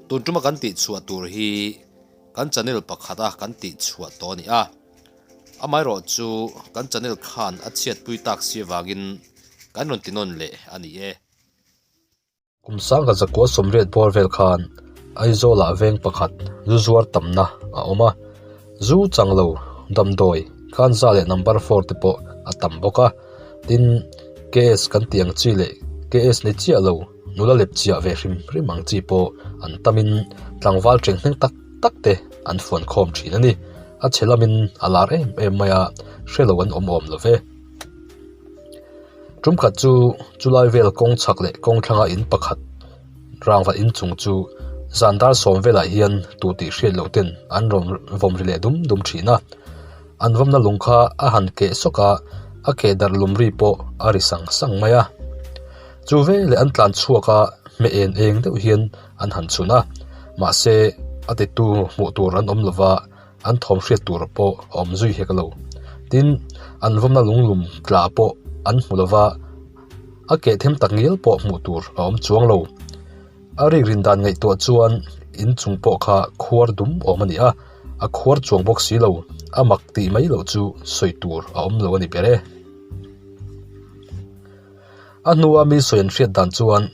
Tun tuma kan tih chhuah tur hi kan channel pakhata kan tih chhuah tawh a ni a. Amaherawh chu kan channel khan a chhiatpui tak si avangin kan rawn ti nawn leh a ni e. Kum sangha zakua sawmriat bawr vel khan Aizawlah veng pakhat zu zuar tamna a awm a, zu chang lo damdawi khanza leh number four te pawh a tam bawk a, tin KS kan tih ang chi leh KS ni chiah lo nula lep chiah ve hrim hrim ang chi pawh an tamin tlangval teng hneng tak tak te an fuan khawm thin a ni. A chhe lamin a lar em em mai a, hre lo an awm awm lo ve. Tumkhat chu chulai vel kawng chhak leh kawng thlanga in pakhat rangva inchung chu zan dar sawm velah hian tu tih hriat loh ten an rawn vawm ri leh dum dum thin a, an vawmna lung kha a han keh sawk a, a keh darh lum ri pawh a ri sang sang mai a. Chu veleh an tlan chhuak a, hmeh en eng deuh hian an han chhun a, mahse a titu hmuh tur an awm lova, an thawm hriat tur pawh a awm zui hek lo. Tin, an vawmna lunglum tla pawh an hmu lova, a keh them tak ngial pawh hmuh tur a awm chuang lo. A rik rin dan ngaihtuah chuan inchung pawh kha khuar dum awm a ni a, a khuar chuang bawk si lo, a mak tih mai loh chu sawi tur a awm lo a ni ber e. A hnua mi sawi an hriat dan chuan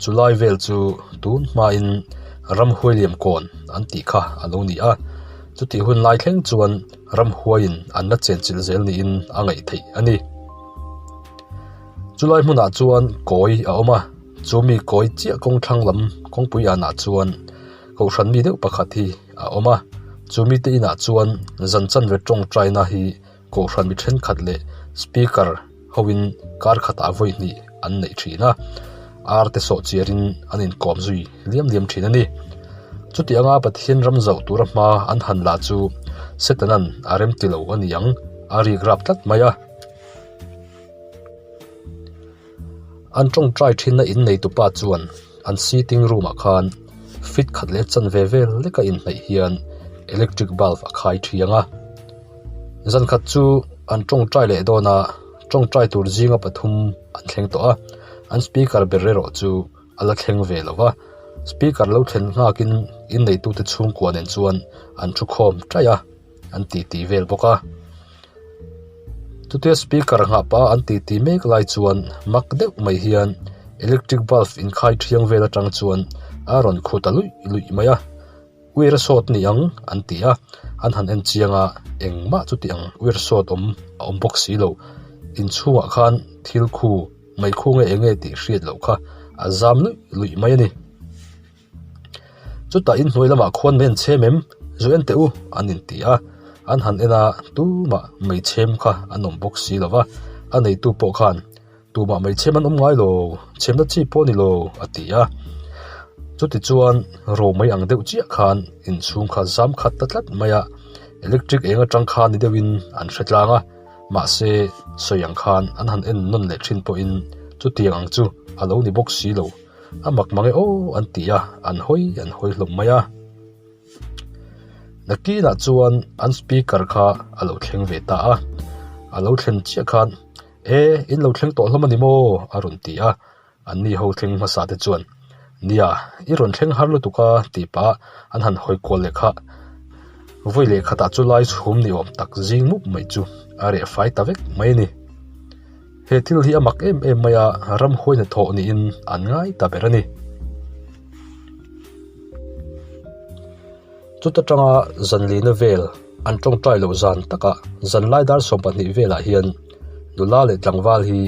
chu lai vel chu tun hmain ramhuai liam kawn an tih kha a lo ni a, chutih hun lai thleng chuan ramhuaiin an la chenchilh zel niin a ngaih theih a ni. Chulai hmunah chuan kawi a awm a, chu mi kawi chiah kawng thlang lam kawngpui anah chuan kohhran mi deuh pakhat hi a awm a, chu mite inah chuan zan chanve tawngtaina hi Kohhran mi thenkhat leh speaker hoin kar khatah vawi hnih an neih thin a, ar te sawh chiarin an inkawm zui liam liam thin a ni. Chuti anga Pathian ram zauh tura hma an han la chu Setanan a rem ti lo a ni ang, a rik rap tlat mai a. An tawngtai thinna innei tupa chuan an sitting room ah khan fit khat leh chanve vel leka inhnaih hian electric bulb a khai thiang a zan khat chu an tawngtai leh dawn a tawngtai tur zinga pathum an thleng tawh a an speaker ber erawh chu a la thleng ve lo va speaker lo thlen nghakin inneitute chhungkua nen chuan an thu khawm taih a. an ti ti vel bawk a chutia speaker nghah pah an ti ti mek lai chuan mak deuh mai hian electric bulb inkhai thiang vel atang chuan a rawn khu ta luih luih mai a uir a sawt ni ang an ti a an han en chiang a engmah chuti ang uir sawt awm a awm bawk si lo inchhungah khan thil khu mai khu nge eng nge tih hriat loh kha a zam luih luih mai a ni. Chutah inhnuai lamah khuan mai an chhem em? Zu en teh u an inti a, an han en a tumah mai chhem kha an awm bawk si lo va, a neitu pawh khan tumah mai chhem an awm ngai lo, chhemna chi pawh a ni lo a ti a. Chutichuan ro mai ang deuh chiah khan inchhung kha zam khat ta tlat mai a, electric eng atang khan ni deuhin an hre tlang a, mahse sawi ang khan an han en nawn leh thin pawhin chutiang ang chu a lo ni bawk si lo. A mak mang e aw an ti a, an hawi an hawi hlawm mai a. Nakinah chuan an speaker kha a lo thleng ve ta a, a lo thlen chiah khan E in lo thleng tawh hlawm a ni maw a rawn ti a, an ni ho thleng hmasa te chuan Nia i rawn thleng har lutuk a tih pah an han hawi kual leh kha vawi leh khatah chu lai chhum ni awm tak zing mup mai chu a reh fai ta vek mai a ni. He thil hi a mak em em mai a, ramhuai hnathawh niin an ngai ta ber a ni. Chuta tanga zanlina vel an tawngtai loh zan takah zanlai dar 12 velah hian nula leh tlangval hi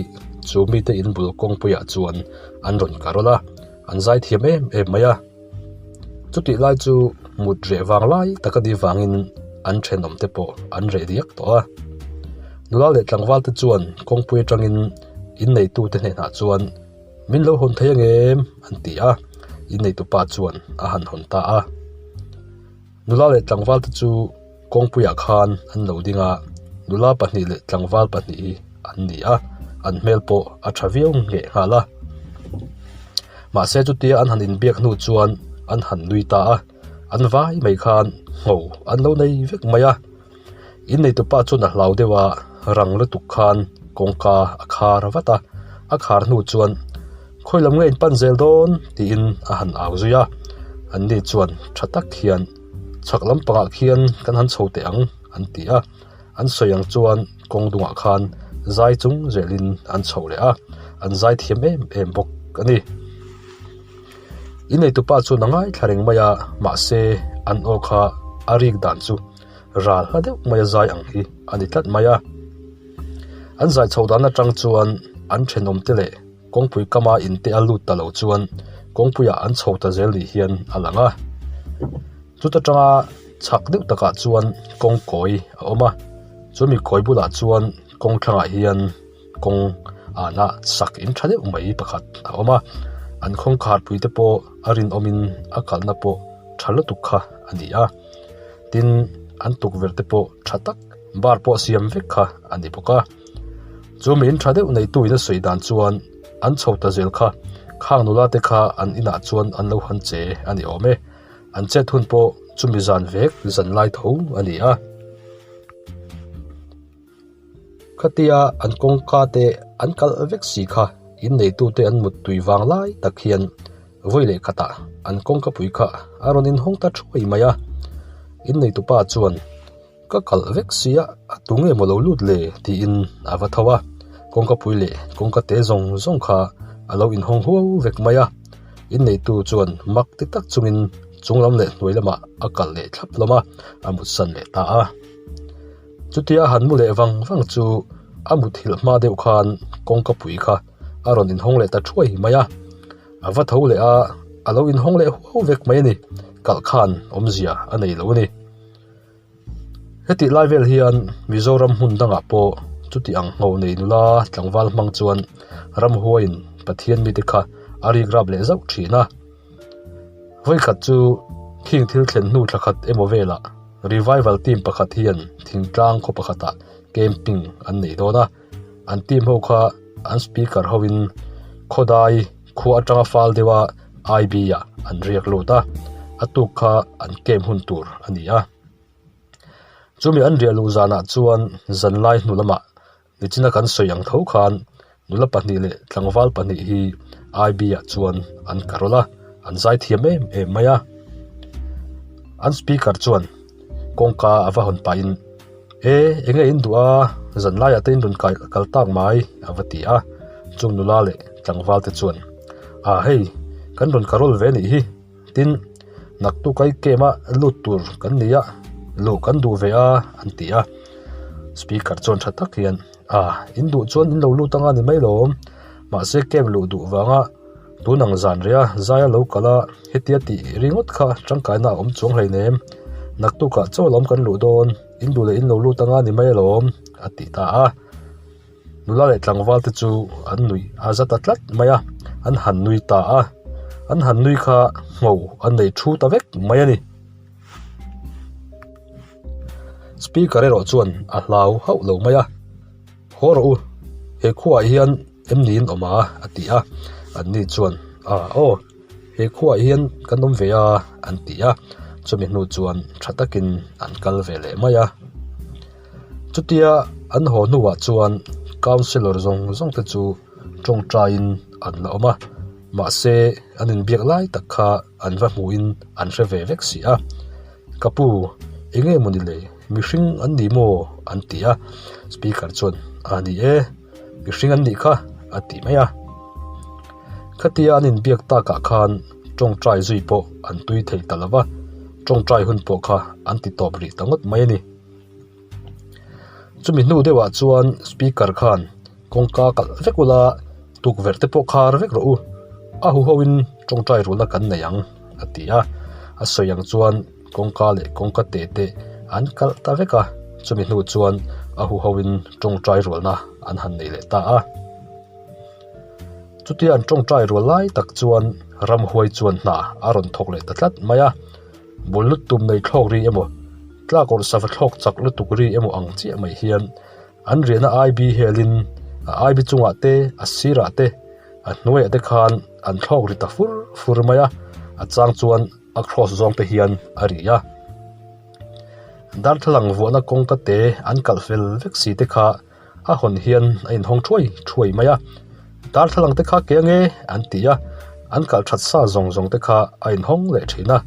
chu mite in bul kawngpuiah chuan an rawn karol a, an zai thiam em em mai a. Chutih lai chu mut reh vang lai tak a nih vangin an thenawm te pawh an reh diak tawh a. Nula leh tlangval te chuan kawngpui atangin inneitu te hnenah chuan min lo hawn thei angem an ti a, inneitu pa chuan a han hawn ta a. Nula leh tlangval te chu kawngpuiah khan an lo ding a, nula pahnih leh tlangval pahnih hi an ni a, an hmel pawh a tha viau ngheh nghal a. Mahse chutia an han inbiak hnu chuan an han nui ta a, an vai mai khan ngho an lo nei vek mai a. Inneitupa chuan a hlau deuh a, rang lutuk khan kawngka a khar vat a, a khar hnu chuan khawi lam nge in pan zel dawn tiin a han au zui a. Anni chuan tha tak hian chhak lampangah khian kan han chho teh ang an ti a, an sawi ang chuan kawng dungah khan zai chung zelin an chho leh a, an zai thiam em em bawk a ni. Inneitupa chuan a ngaithla reng mai a, mahse an aw kha a rik dan chu ral hla deuh maia zai ang hi a ni tlat mai a. An zai chhoh dan atang chuan an thenawm te leh kawngpui kama in te a lut ta lo chuan kawngpuiah an chho ta zel ni hian a lang a. Chuta tanga chhak deuh takah chuan kawng kawi a awm a, chumi kawi bulah chuan kawng thlangah hian kawng ana sak in tha deuh mai pakhat a awm a, an khawngkhar pui te pawh a rinawmin a kalna pawh tha lutuk kha a ni a. Tin, an tukverh te pawh tha tak bar pawh siam vek kha a ni bawk a. Chu miin tha deuh neitu in a sawi dan chuan an chho ta zel kha, khang nula te kha an inah chuan an lo han che a ni awm e. An chet hun pawh chumi zan vek zan lai tho a ni a. Khatia an kawngka te an kalh vek si kha inneitute an muttui vang lai tak hian vawi leh khatah an kawngka pui kha a rawn inhawng ta thuai mai a. Inneitupa chuan ka kalh vek si a, a tu nge maw lo lut le tiin a va tho a. Kawngka pui leh kawngka te zawng zawng kha a lo inhawng huau vek mai a. Inneitu chuan mak ti tak chungin chunglam leh hnuai lamah a kalh leh thlap hlawm a, a mutsan leh ta a. Chutia han mu leh vang vang chu a muthilh hma deuh khan kawngka pui kha a rawn inhawng leh ta thuai mai a, a va tho leh a, a lo inhawng leh huau vek mai a ni, kalh khan awmzia a nei lo a ni. Hetih lai vel hian Mizoram hmun dangah pawh chuti ang ngho nei nula tlangval hmang chuan ramhuaiin Pathian mite kha a rik rap leh zauh thin a. Vawikhat chu khing thil thlen hnu thla khat emaw velah Revival team pakhat hian thingtlang khaw pakhatah camping an nei dawn a, an team ho kha an speaker hoin khawdai khua atanga fal deuha I_B ah an riak lut a, a tuk kha an camp hun tur a ni a. Chumi an riah luh zanah chuan zanlai hnu lamah Nichina kan sawi ang tho khan nula pahnih leh tlangval pahnih hi I_B ah chuan an karol a, an zai thiam em em mai a. An speaker chuan kawngka a va hawn pahin E eng nge in duh a, zan laiah te in rawn kai kal tak mai a va ti a. Chung nula leh tlangval te chuan A hei kan rawn karol ve nih hi. Tin, naktuk ai camp a lut tur kan ni a, luh kan duh ve a an ti a. Speaker chuan tha tak hian, A, in duh chuan in lo lut anga ni mai lawm. Mahse camp luh duh vanga tun ang zan reh a, zai a lo kal a, hetia tih ringawt kha tangkaina a awm chuang hleinem. Naktukah chaw lawm kan luh dawn, in duh leh in lo lut anga ni mai alawm a ti ta a. Nula leh tlangval te chu an nuih a za ta tlat mai a, an han nui ta a, an han nui kha ngho an nei thu ta vek mai a ni. Speaker erawh chuan a hlau hauh lo mai a, Haw rawh u, he khuaah hian em niin awm a a ti a, anni chuan a aw he khuaah hian kan awm ve a an ti a, chumi hnu chuan tha takin an kal ve leh mai a. Chutia an haw hnuah chuan councellor zawng zawng te chu tawngtaiin an la awm a, mahse an inbiak lai tak kha an va hmuhin an hre ve vek si a. Ka pu, eng nge mawni le, mihring an ni maw? an ti a, speaker chuan a ni e, mihring an nih kha a ti mai a. Khatia an inbiak takah khan tawngtai zui pawh an tui thei ta lo va, tawngtai hun pawh kha an ti tawp rih ta ngawt mai a ni. Chumi hnu deuhah chuan speaker khan kawngka kalh vek ula tukverh te pawh khar vek rawh u a huho in tawngtai rulna kan nei ang a ti a a sawi ang chuan kawngka leh kawngka te te an kalh ta vek a chumi hnu chuan a huho in tawngtai rualna an han nei leh ta a chutia an tawngtai rual lai tak chuan ramhuai chuan hna a rawn thawk leh ta tlat mai a. Bul lut tum nei thlawk ri emaw, tlakawrh sava thlawk chak lutuk ri emaw ang chiah mai hian an riahna IB helin a IB chungah te, a sirah te, a hnuaiah te khan an thlawk ri ta fur fur mai a, a chang chuan a cross zawng te hian a ri a. Darthlalang vuahna kawngka te an kalh fel vek si te kha a hawn hian a inhawng thuai thuai mai a, darthlalang te kha ke ange an ti a. An kalh that sa zawng zawng te kha a inhawng leh thin a,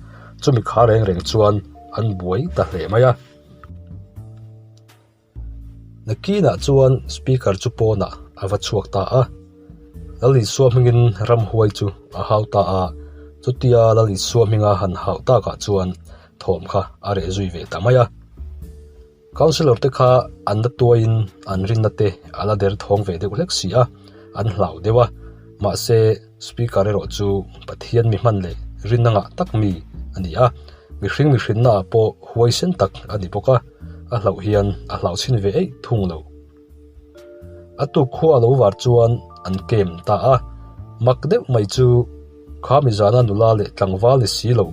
chumi kha reng reng chuan an buai ta hle mai a. Nakinah chuan speaker chu pawnah a va chhuak ta a, Lal Isua hmingin ramhuai chu a hau ta a, chutia Lal Isua hminga han hauh takah chuan thawm kha a reh zui ve ta mai a. Councillor te kha an la tuaiin an rinna te a la der thawng ve deuh hlek si a, an hlau deuh a, mahse Speaker erawh chu Pathian mi hman leh rinna ngah tak mi a ni a, mihring mihrinna ah pawh huaisen tak a ni bawk a, a hlauh hian a hlau chhin ve eih thung lo. A tuk khua a lo var chuan an kem ta a, mak deuh mai chu kha mizana nula leh tlangval ni si lo,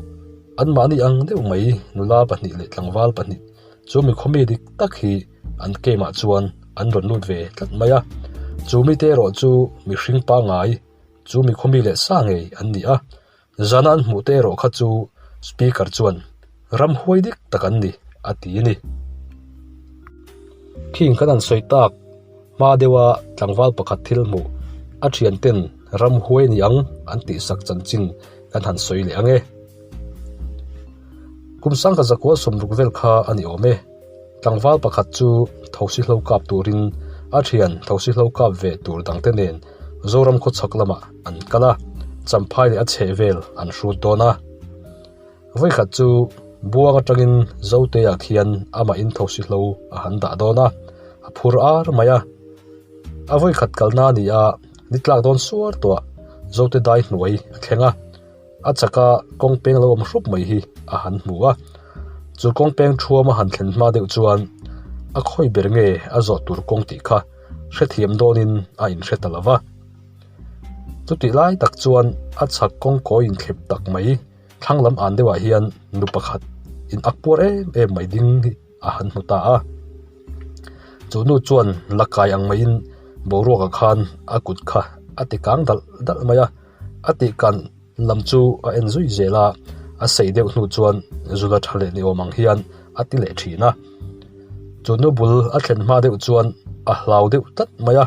anmahni ang deuh mai nula pahnih leh tlangval pahnih chu mi khawmi dik tak hi an camp ah chuan an rawn lut ve tlat mai a, chu mite erawh chu mihring pangngai chu mi khawmi leh sa ngei an ni a, zana an hmuh te erawh kha chu speaker chuan ramhuai dik tak an ni a ti a ni. Khing kan han sawi tak hma deuha tlangval pakhat thil hmuh a thian ten ramhuai ni ang an tihsak chanchin kan han sawi leh ang e. Kum sangkha zakua sawmruk vel kha a ni awm e. Tlangval pakhat chu thosi hlo kap turin a thian thosi hlo kap ve tur dangte nen Zoram khawchhak lamah an kal a, Champhai leh a chheh vel an hrut dawn a. Vawikhat chu Buang atangin Zotea khian amahin thosi hlo a han dah dawn a, a phur ar mai a. A vawikhat kalna a ni a, ni tlak dawn suar tawh Zote dai hnuai a thleng a. A chaka kawng peng lo awm hrup mai hi a han hmu a, chu kawng peng thuam a han thlen hma deuh chuan a khawi ber nge a zawh tur kawng tih kha hrethiam dawnin a inhre ta lo va. Chutih lai tak chuan a chhak kawng kawi inthlep tak mai thlang lam an deuhah hian nu pakhat in ak puar em em mai ding hi a han hmu ta a. Chu nu chuan la kai ang maiin boruakah khan a kut kha a ti kang dalh dalh mai a. A tihkan lam chu a en zui zel a, a sei deuh hnu chuan zula tha leh ni awm ang hian a ti leh thin a. Chu nu bul a thlen hma deuh chuan a hlau deuh tlat mai a,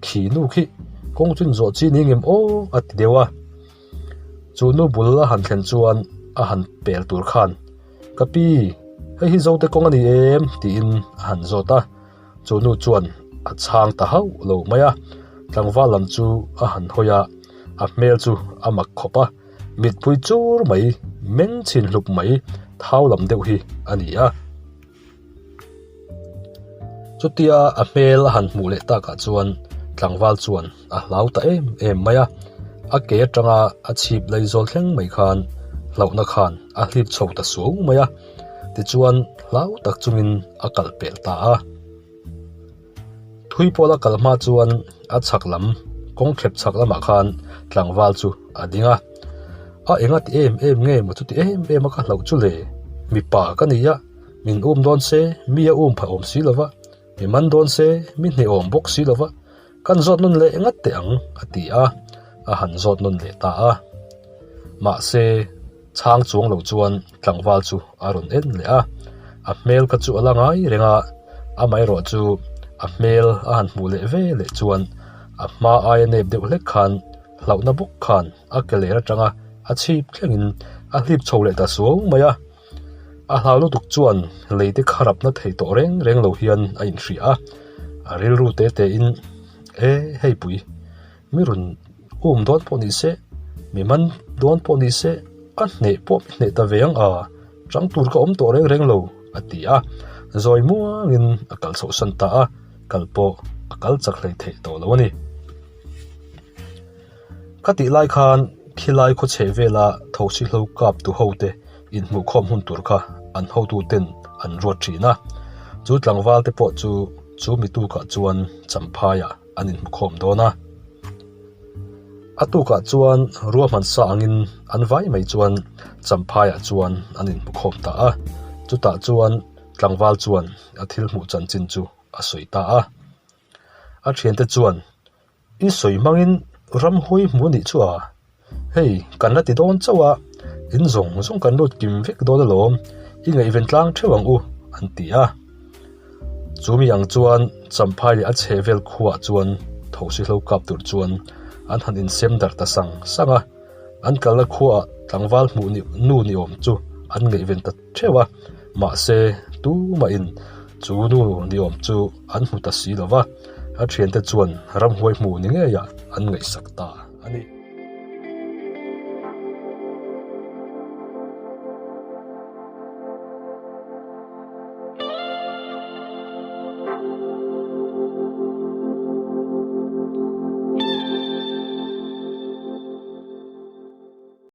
khi nu khi kawng chin zawh chi ni ngem aw a ti deuh a. Chu nu bul a han thlen chuan a han pel tur khan, Ka pi, hei hi Zote kawng a ni em? tiin a han zawt a. Chu nu chuan a chhang ta hauh lo mai a, tlangval lam chu a han hawi a, a hmel chu a mak khawp a, mitpui chur mai, meng chhin hlup mai, thau lam deuh hi a ni a. Chutia a hmel a han hmuh leh takah chuan tlangval chuan a hlau ta em em mai a, a ke atanga a chhip laizawl thleng mai khan hlauhna khan a hlip chho ta suau mai a. Tichuan hlau tak chungin a kal pel ta a. Thui pawla kal hma chuan a chhak lam kawng thlep chhak lamah khan tlangval chu a ding a. A enga ti em em nge maw chuti em em a ka hlauh chu le? Mipa ka ni a, min um dawn se mi a um phah awm si lova, mi man dawn se mi hneh awm bawk si lova, kan zawt nawn leh ngat teh ang a ti a, a han zawt nawn leh ta a. Mahse. Chhang chuang lo chuan tlangval chu a rawn en leh a, a hmel kha chu a la ngai reng a, amaherawh chu a hmel a han hmuh leh ve leh chuan a hma aia nep deuh hlek khan hlauhna bawk khan a ke ler atanga a chhip thlengin a hlip chho leh ta suau mai a. A hlau lutuk chuan lei te kha rapna thei tawh reng reng lo hian a inhria a, a rilru te te in, E hei pui, Mi rawn um dawn pawh ni se, mi man dawn pawh ni se, a hneh pawh mi hneh ta ve ang a, chang tur ka awm tawh reng reng lo, a ti a. Zawi muangin a kal chhoh san ta a, kal pawh a kal chak hlei theih tawh lo a ni. Ka tih lai khan khilai khaw chheh vela thosi hlo kap tu ho te inhmuhkhawm hun tur kha an hotu ten an ruat thin a, chu tlangval te pawh chu chu mi tukah chuan Champhaiah an inhmukhawm dawn a. A tukah chuan ruahman sa angin an vai mai chuan Champhaiah chuan an inhmukhawm ta a, chutah chuan tlangval chuan a thil hmuh chanchin chu a sawi ta a. A thiante chuan, I sawi hmangin ramhuai hmu a nih chu a? Hei, kan la ti dawn chauh a, in zawng zawng kan lut kim vek dawn alawm, i ngaihven tlang theuh ang u, an ti a. Chu mi ang chuan Champhai leh a chhehvel khuaah chuan thosi hlo kap tur chuan an han insem darh ta sang sang a. An kalna khuaah tlangval hmuh ni nu ni awm chu an ngaihven ta theuh a, mahse tumahin chu nu ni awm chu an hmu ta si lo va, a thiante chuan ramhuai hmu ni ngeiah an ngaihsak ta a ni.